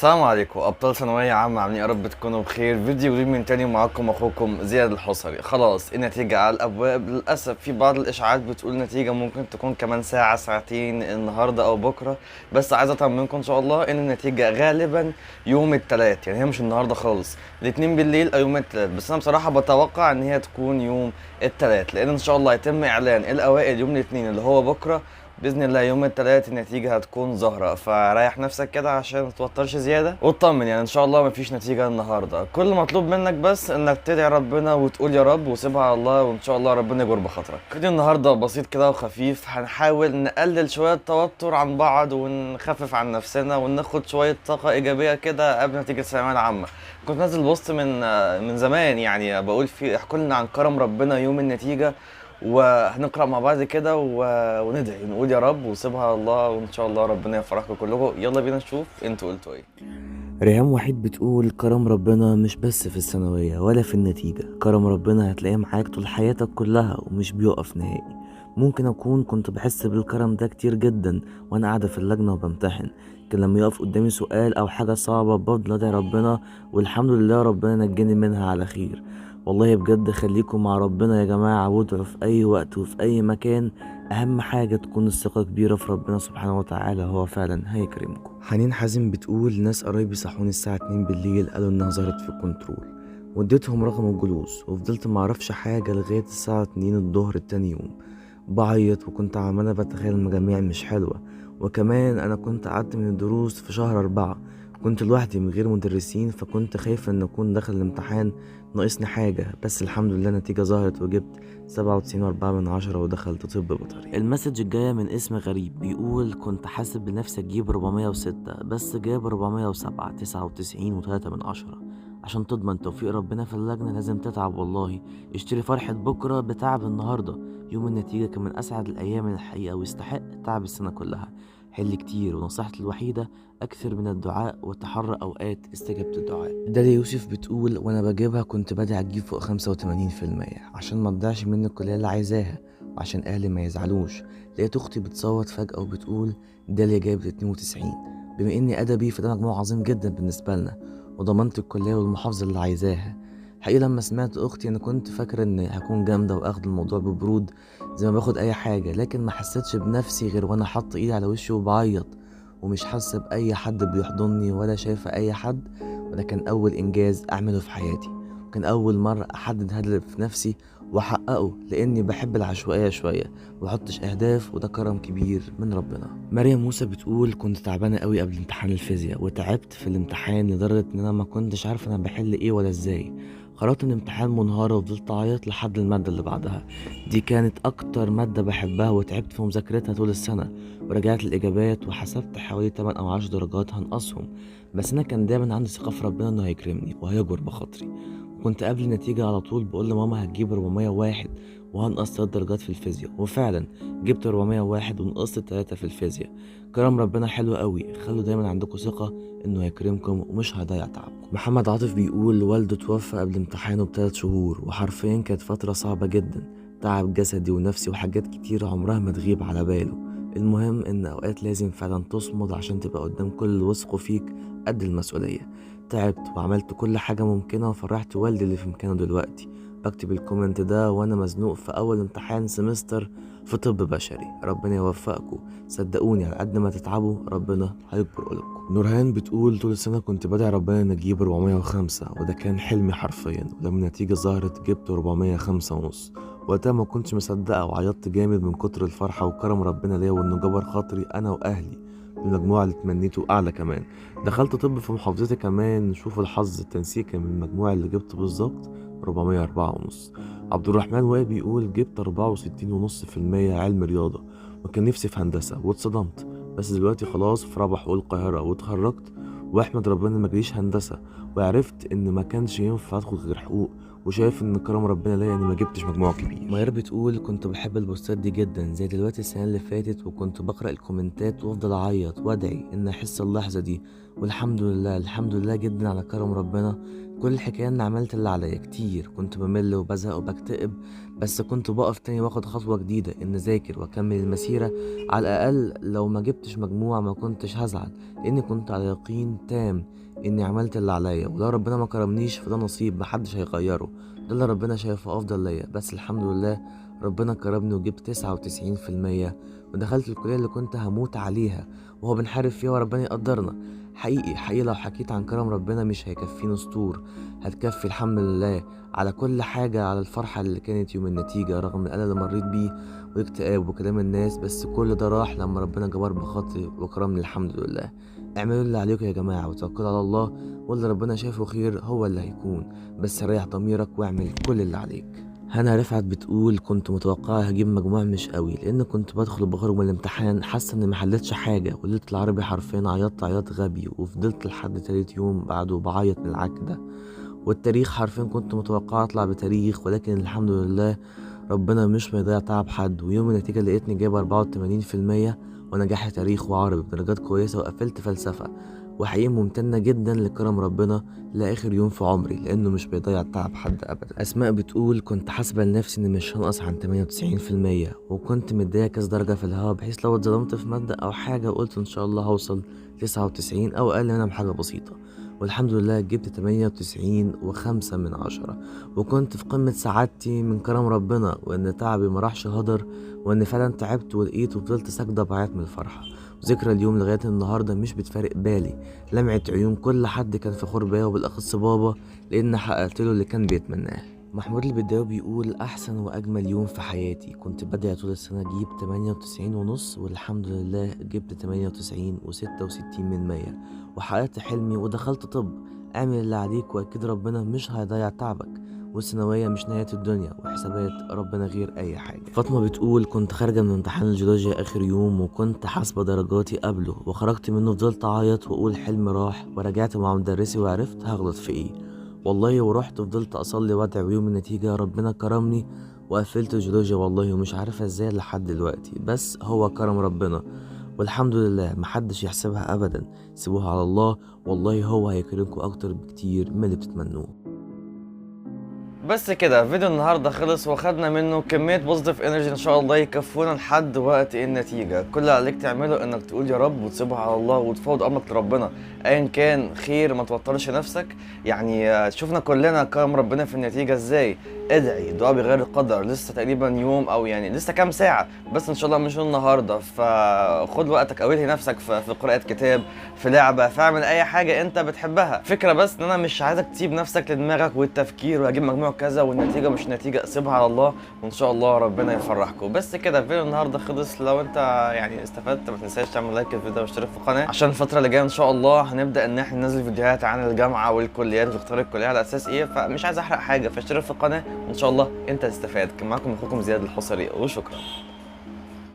السلام عليكم ابطال ثانوية عامه، عاملين إيه؟ يا رب تكونوا بخير. فيديو جديد من تاني ومعاكم اخوكم زياد الحصري. خلاص النتيجة على الابواب. للاسف في بعض الاشاعات بتقول النتيجة ممكن تكون كمان ساعة ساعتين النهارده او بكره، بس عايز اطمنكم ان شاء الله ان النتيجة غالبا يوم الثلاث، يعني هي مش النهارده خالص، الاثنين بالليل او يوم الثلاث، بس انا بصراحة بتوقع ان هي تكون يوم الثلاث، لان ان شاء الله هيتم اعلان الاوائل يوم الاثنين اللي هو بكره. باذن الله يوم الثلاث النتيجة هتكون ظاهره، فريح نفسك كده عشان ما تتوترش زيادة واطمن، يعني ان شاء الله مفيش نتيجة النهارده. كل مطلوب منك بس انك تدعي ربنا وتقول يا رب وسيبها على الله، وان شاء الله ربنا يجبر بخاطرك. فيديو النهارده بسيط كده وخفيف، هنحاول نقلل شوية التوتر عن بعض ونخفف عن نفسنا وناخد شوية طاقة ايجابية كده قبل نتيجة الثانوية العامة. كنت نازل بوست من زمان، يعني بقول فيه احكوا لنا عن كرم ربنا يوم النتيجة، وهنقرا مع بعض كده وندعي نقول يا رب وسيبها على الله، وان شاء الله ربنا يفرحكم كلكم. يلا بينا نشوف انتوا قلتوا ايه. ريهام وحيد بتقول كرم ربنا مش بس في الثانوية ولا في النتيجة، كرم ربنا هتلاقيه معاك طول حياتك كلها ومش بيقف نهائي. ممكن أكون كنت بحس بالكرم ده كتير جدا وأنا قاعدة في اللجنة وبمتحن، كان لما يقف قدامي سؤال أو حاجة صعبة بفضل أدعي ربنا، والحمد لله ربنا نجاني منها على خير. والله بجد خليكم مع ربنا يا جماعة، وادعوا في أي وقت وفي أي مكان. أهم حاجة تكون الثقة كبيرة في ربنا سبحانه وتعالى، هو فعلا هيكرمكم. حنين حازم بتقول ناس قرايبي صحوني الساعة 2 بالليل، قالوا إنها ظهرت في الكنترول، واديتهم رقم الجلوس وفضلت معرفش حاجة لغاية الساعة 2 الظهر تاني يوم. بعيط وكنت عمالة بتخيل المجاميع مش حلوة، وكمان أنا كنت قعدت من الدروس في شهر 4، كنت لوحدي من غير مدرسين، فكنت خايفة إن أكون داخل الامتحان ناقصني حاجة، بس الحمد لله النتيجة ظهرت وجبت 97.4 ودخلت طب بيطري. ال message الجاية من اسم غريب بيقول كنت حاسب بنفسي أجيب 406 بس جاب 407، 99.3. عشان تضمن توفيق ربنا في اللجنة لازم تتعب والله، اشتري فرحة بكرة بتعب النهاردة. يوم النتيجة كان من أسعد الأيام الحقيقة ويستحق تعب السنة كلها. حل كتير، ونصيحتي الوحيدة أكثر من الدعاء وتحرى أوقات استجابة الدعاء. داليا يوسف بتقول وأنا بجيبها كنت بدعي أجيب فوق 85% عشان ما تضيعش مني الكلية اللي عايزاها وعشان أهلي ما يزعلوش. لقيت أختي بتصوت فجأة وبتقول داليا جابت 92، بما إني أدبي فده مجموع عظيم جدا بالنسبة لنا، وضمنت الكلية والمحافظة اللي عايزاها. حقيقي لما سمعت اختي انا كنت فاكره ان هكون جامدة واخد الموضوع ببرود زي ما باخد اي حاجة، لكن ما حسيتش بنفسي غير وانا حاطه ايدي على وشي وبعيط، ومش حاسه باي حد بيحضني ولا شايفه اي حد. وده كان اول انجاز اعمله في حياتي، وكان اول مرة احدد هدف في نفسي واحققه، لاني بحب العشوائية شوية ومحطش اهداف، وده كرم كبير من ربنا. مريم موسى بتقول كنت تعبانة قوي قبل امتحان الفيزياء، وتعبت في الامتحان لدرجة ان انا ما كنتش عارفه انا بحل ايه ولا ازاي. خرجت من الامتحان منهارة وفضلت أعيط لحد المادة اللي بعدها. دي كانت أكتر مادة بحبها وتعبت في مذاكرتها طول السنة، ورجعت الإجابات وحسبت حوالي 8 أو 10 درجات هنقصهم، بس أنا كان دايما عندي ثقة في ربنا إنه هيكرمني وهيجبر بخاطري. كنت قبل النتيجة على طول بقول لماما هتجيب 401 وهنقص 3 درجات في الفيزياء، وفعلا جبت 401 ونقصت 3 في الفيزياء. كرم ربنا حلو قوي، خلوا دايما عندكم ثقة انه هيكرمكم ومش هيضيع تعبكم. محمد عاطف بيقول والده توفى قبل امتحانه ب3 شهور، وحرفيا كانت فترة صعبة جدا، تعب جسدي ونفسي وحاجات كتير عمرها ما تغيب على باله. المهم ان اوقات لازم فعلا تصمد عشان تبقى قدام كل اللي وثقوا فيك قد المسؤولية. تعبت وعملت كل حاجة ممكنة وفرحت والدي اللي في مكانه دلوقتي. بكتب ال comment ده وانا مزنوق في اول امتحان semester في طب بشري. ربنا يوفقكم، صدقوني على قد ما تتعبوا ربنا هيكبر قلوبكم. نورهان بتقول طول السنة كنت بدعي ربنا ان اجيب 405، وده كان حلمي حرفيا، ولما النتيجة ظهرت جبت 405.5. وقتها ما كنتش مصدقة وعيطت جامد من كتر الفرحة وكرم ربنا ليا وانه جبر خاطري انا واهلي بالمجموع اللي تمنيته اعلى كمان. دخلت طب في محافظتي كمان، شوفوا الحظ، التنسيق كان من المجموع اللي جبته بالظبط 404.5. عبد الرحمن وائل بيقول جبت 64.5% علم رياضة، وكان نفسي في هندسة واتصدمت، بس دلوقتي خلاص في رابع حقوق القاهرة واتخرجت، واحمد ربنا ما جاليش هندسة، وعرفت ان ما كانش ينفع ادخل غير حقوق، وشايف ان كرم ربنا ليا اني ما جبتش مجموع كبير. ميار بتقول كنت بحب البوستات دي جدا زي دلوقتي السنة اللي فاتت، وكنت بقرا الكومنتات وافضل اعيط وادعي ان احس اللحظة دي، والحمد لله الحمد لله جدا على كرم ربنا. كل الحكاية ان عملت اللي عليا كتير، كنت بمل وبزهق وبكتئب، بس كنت بقف تاني واخد خطوة جديدة ان اذاكر واكمل المسيرة. على الاقل لو ما جبتش مجموع ما كنتش هزعل، لاني كنت على يقين تام اني عملت اللي عليا، ولو ربنا ما كرمنيش فده نصيب محدش هيغيره، ده اللي ربنا شايفه افضل ليا. بس الحمد لله ربنا كرمني وجبت 99% ودخلت الكلية اللي كنت هموت عليها وهو بنحارب فيها وربنا يقدرنا. حقيقي حقيقي لو حكيت عن كرم ربنا مش هيكفيني سطور، هتكفي الحمد لله على كل حاجة، على الفرحة اللي كانت يوم النتيجة رغم الألم اللي مريت بيه والاكتئاب وكلام الناس، بس كل ده راح لما ربنا جبر بخاطري وكرمني الحمد لله. اعملوا اللي عليكم يا جماعة وتوكلوا على الله، واللي ربنا شايفه خير هو اللي هيكون، بس ريح ضميرك واعمل كل اللي عليك. هنا رفعت بتقول كنت متوقعة هجيب مجموع مش قوي، لان كنت بدخل وبخرج من الامتحان حاسة اني ما حلتش حاجة، وليلة العربي حرفيا عيطت عياط غبي، وفضلت لحد تالت يوم بعده بعيط من العك ده. والتاريخ حرفيا كنت متوقعة اطلع بتاريخ، ولكن الحمد لله ربنا مش بيضيع تعب حد، ويوم النتيجة لقيتني جايبة 84% ونجحت تاريخ وعربي بدرجات كويسة وقفلت فلسفة. وحقيقي ممتنة جدا لكرم ربنا لآخر يوم في عمري، لأنه مش بيضيع تعب حد أبدا. أسماء بتقول كنت حاسبة لنفسي إني مش هنقص عن 98%، وكنت مدية كذا درجة في الهوا، بحيث لو اتظلمت في مادة أو حاجة قلت إن شاء الله هوصل 99 أو أقل منها بحاجة بسيطة، والحمد لله جبت 98.5، وكنت في قمة سعادتي من كرم ربنا، وإن تعبي ما راحش هدر، وإن فعلا تعبت ولقيت وفضلت ساجدة بعيط من الفرحة. وذكرى اليوم لغاية النهاردة مش بتفارق بالي، لمعة عيون كل حد كان فخور بيا وبالأخص بابا، لأن حققت له اللي كان بيتمناه. محمود البداوي بيقول أحسن وأجمل يوم في حياتي، كنت بدعي طول السنة أجيب 98.5، والحمد لله جبت 98.66، وحققت حلمي ودخلت طب. اعمل اللي عليك وأكيد ربنا مش هيضيع تعبك، والثانوية مش نهاية الدنيا، وحسابات ربنا غير أي حاجة. فاطمة بتقول كنت خارجة من امتحان الجيولوجيا آخر يوم، وكنت حاسبة درجاتي قبله، وخرجت منه فضلت أعيط وأقول حلمي راح، ورجعت مع مدرسي وعرفت هغلط في إيه والله، ورحت وفضلت أصلي وأدعي، ويوم النتيجة ربنا كرمني وقفلت الجيولوجيا والله، ومش عارفة إزاي لحد دلوقتي، بس هو كرم ربنا والحمد لله، محدش يحسبها أبدا، سيبوها على الله والله هو هيكرمكم أكتر بكتير من اللي بتتمنوه. بس كده فيديو النهارده خلص، وخدنا منه كمية positive energy ان شاء الله يكفونا لحد وقت النتيجة. كل اللي عليك تعمله انك تقول يا رب وتسيبها على الله وتفوض امرك لربنا، ايا كان خير، ما توترش نفسك. يعني شفنا كلنا كرم ربنا في النتيجة ازاي. ادعي، دعاء بغير القدر، لسه تقريبا يوم او يعني لسه كام ساعة بس ان شاء الله مش النهارده، فخد وقتك او الهي نفسك في قراءة كتاب، في لعبه، فاعمل اي حاجة انت بتحبها. فكرة بس ان انا مش عايزك تسيب نفسك لدماغك والتفكير وهجيب مجموع كذا والنتيجة مش نتيجة، سيبها على الله وان شاء الله ربنا يفرحكم. بس كده فيديو النهارده خلص. لو انت يعني استفدت ما تنساش تعمل like للفيديو واشترك في القناة، عشان الفترة اللي جاية ان شاء الله هنبدا ان احنا ننزل فيديوهات عن الجامعة والكليات وتختار الكلية على اساس ايه، فمش عايز احرق حاجة، فاشترك في القناة وان شاء الله انت تستفاد. كان معاكم اخوكم زياد الحصري، وشكرا.